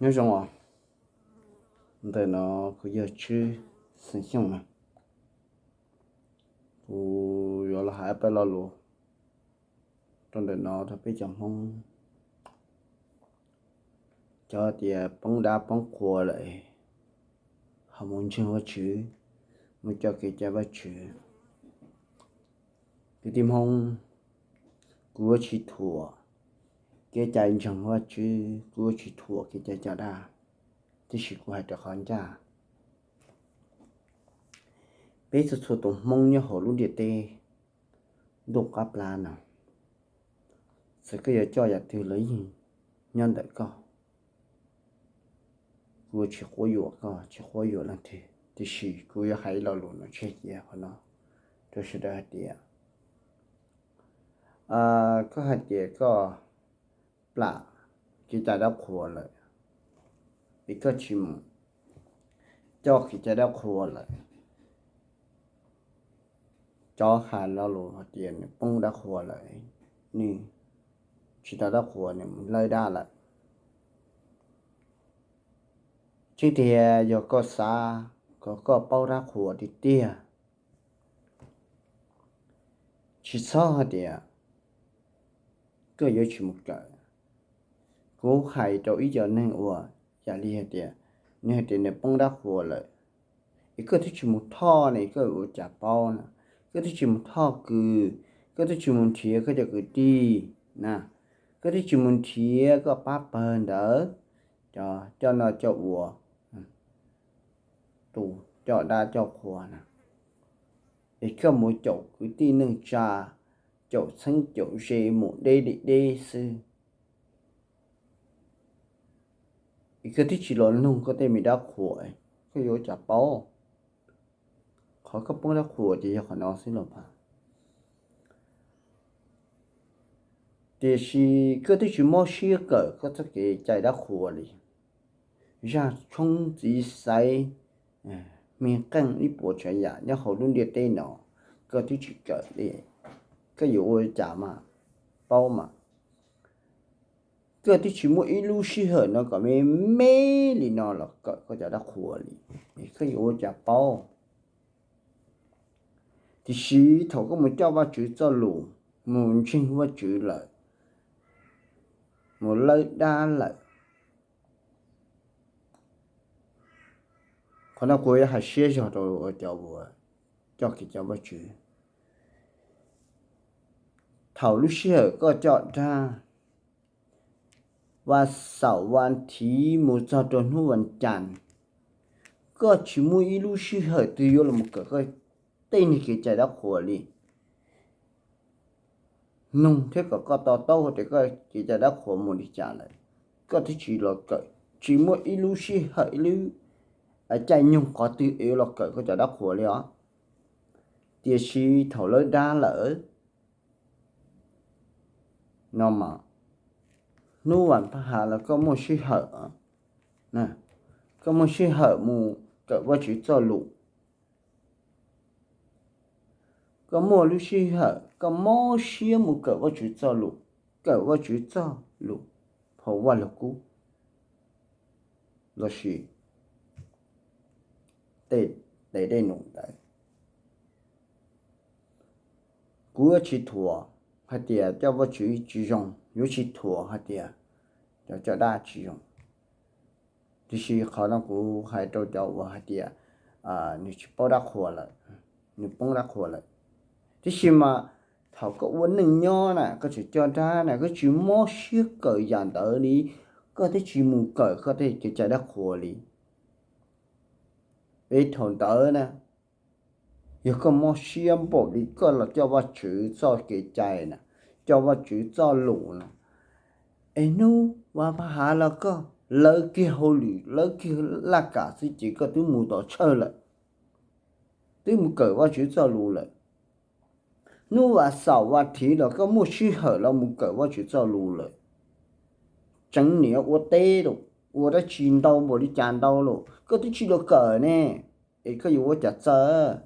Nyob zoo os, ntawm no kuv yog Tswb Xeem Xyooj na. Kuv yuav los hais peb lo lus rau ntawm no rau peb cov Hmoob, cov tias poob dab poob qhua lawm, ho mus ntseeg Vajtswv, mus coj kev cai Vajtswv. Kwv tij Hmoob, kuv yuav tsis thuam kev cai ntseeg Vajtswv, kuv yuav tsis thuam kev cai coj dab, tiam sis kuv hais rau qhov ncaj. Peb txhua txhua tus Hmoob nyob hauv lub ntiaj teb ntuj qab plab no, txawm koj yuav coj yam twg los yeej nyob ntawm koj. Kuv tsis quab yuam koj, tsis quab yuam leej twg, tiam sis kuv yuav hais ib lo lus no tseg cia qhov no rau sawv daws hais tias, koj hais tias koj plam kev cai dab qhuas lawm, es koj tsis mus coj kev cai dab qhuas lawm. Cov hais lo lus hais tias nws poob dab qhuas lawm, nws tsis tau dab qhuas, nws mus lawb dab lawm. Tseeb tiag yog koj xav kom koj paub dab qhuas tiag tiag, tsis txhob hais tias koj yuav tsis mus kawm. Kuv hais rau ib co neeg uas yam li hais tias, nws hais tias nws poob dab qhuas lawm, es koj twb tsis mus thoj ne, koj ua cas paub na? Koj twb tsis mus thoj kws, koj twb tsis mus nrhiav koj cov kwv tij na, koj twb tsis mus nrhiav koj pab pawg ntawd, cov coj noj coj ua, tus coj dab coj qhuas na, es koj mus caum kwv tij neej tsa, caum txheeb caum ze mus deb li deb xwb. Es koj twb tsis los nug koj tej me dab qhuas, koj yuav ua cas paub? Qhov koj poob dab qhuas ces yog qhov no xwb los pab. Tiam sis koj twb tsis mob siab kawm koj txoj kev cai dab qhuas li. Zaj tshoob txiv xaiv, hmij qeej ib puas tsav yam nyob hauv lub ntiaj teb no, koj twb tsis kawm li, koj yuav ua cas mas paub mas? Koj twb tsis muaj ib lub sij hawm no kom me me li no los kawm koj cov dab qhuas li, koj yuav ua cas paub? Tiam sis thaum koj mus coj Vajtswv txoj lus, mus ntseeg Vajtswv lawm, mus lawb dab lawm, qhov no kuv yuav hais siab zog rau cov uas coj kev cai Vajtswv. Thaum lub sij hawm koj coj dab, vas xaum vas thiv mus txog rau hnub vas cas, koj tsis muaj ib lub sij hawm twg yuav los kawm koj tej niag kev cai dab qhuas li. Nug thiab kom koj to taub hais tias koj kev cai dab qhuas mus li cas lawm, koj twb tsis los kawm, tsis muaj ib lub sij hawm ib lub caij nyoog qhov twg es yuav los kawm koj cov dab qhuas li os. Tiam sis thaum lawb dab lawm no mas, hnub vas phaj hav los koj muaj sij hawm, koj muaj sij hawm mus kawm Vajtswv txoj lus. Koj muaj lub sij hawm, koj mob siab mus kawm Vajtswv txoj lus, kawm Vajtswv txoj lus phau Vaj Lug Kub lossis tej dej num ntawd. Kuv yuav tsis thuam hais tias coj Vajtswv tsis zoo, yuav tsis thuam hais tias cov coj dab tsis zoo. Tiam sis qhov no kuv hais rau cov uas hais tias nws tsis paub dab qhuas lawm, nws poob dab qhuas lawm. Tiam sis mas thaum koj ua neej nyob na, koj tseem coj dab na, koj tsis mob siab kawm yam ntawd li, koj twb tsis mus kawm koj tej kev cai dab qhuas li. Es thaum ntawd na, yog koj mob siab npaum li koj los coj Vajtswv txoj kev cai na, coj Vajtswv txoj lus na, es hnub vas phaj hav los koj lawv kiag hauj lwm, lawv kiag laj kam xwb ces koj twb mus tom tshawj lawm, twb mus kawm Vajtswv txoj lus lawm. Hnub vas xaum vas thiv los koj muaj sij hawm los mus kawm Vajtswv txoj lus lawm. Tseev niam ua teb los, ua dab tsi ntau npaum li cas ntau los koj twb tsis los kawm ne, es koj yuav ua cas txawj?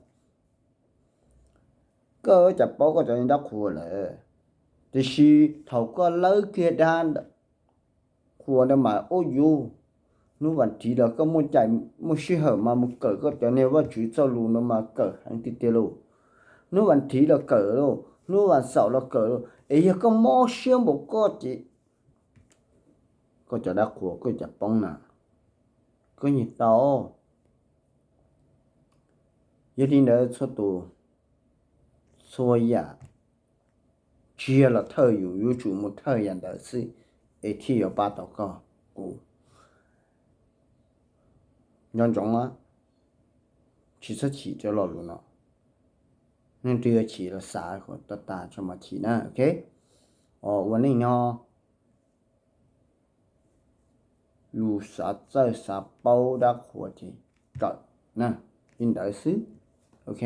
Koj ua cas paub koj cov dab qhuas lawm? Tiam sis thaum koj lawb kiag dab ntawd, kuv ua ntawd mas ua yus, hnub vas thiv los koj muaj cai, muaj sij hawm mas mus kawm koj cov niag Vajtswv txoj lus no mas kawm heev tiag tiag lauj. Hnub vas thiv los kawm lauj, hnub vas xaum los kawm lauj, es yog koj mob siab npaum koj ces koj cov dab qhuas koj cas poob na, koj nyiam tau. Yog li ntawd txhua tus, txhua yam, tsis yog los thawj yus, yuav tsum mus thawj yam ntawd xwb, es thiaj yuav pab tau koj. Kuv nco ntsoov, tsis txhob chim rau lo lus no. Nej twb yuav chim los xav kom tag tag tso mas chim na, ok. Ua neej nyob yus xav txawj xav paub dab qhuas ces kawm na, li ntawd xwb, ok.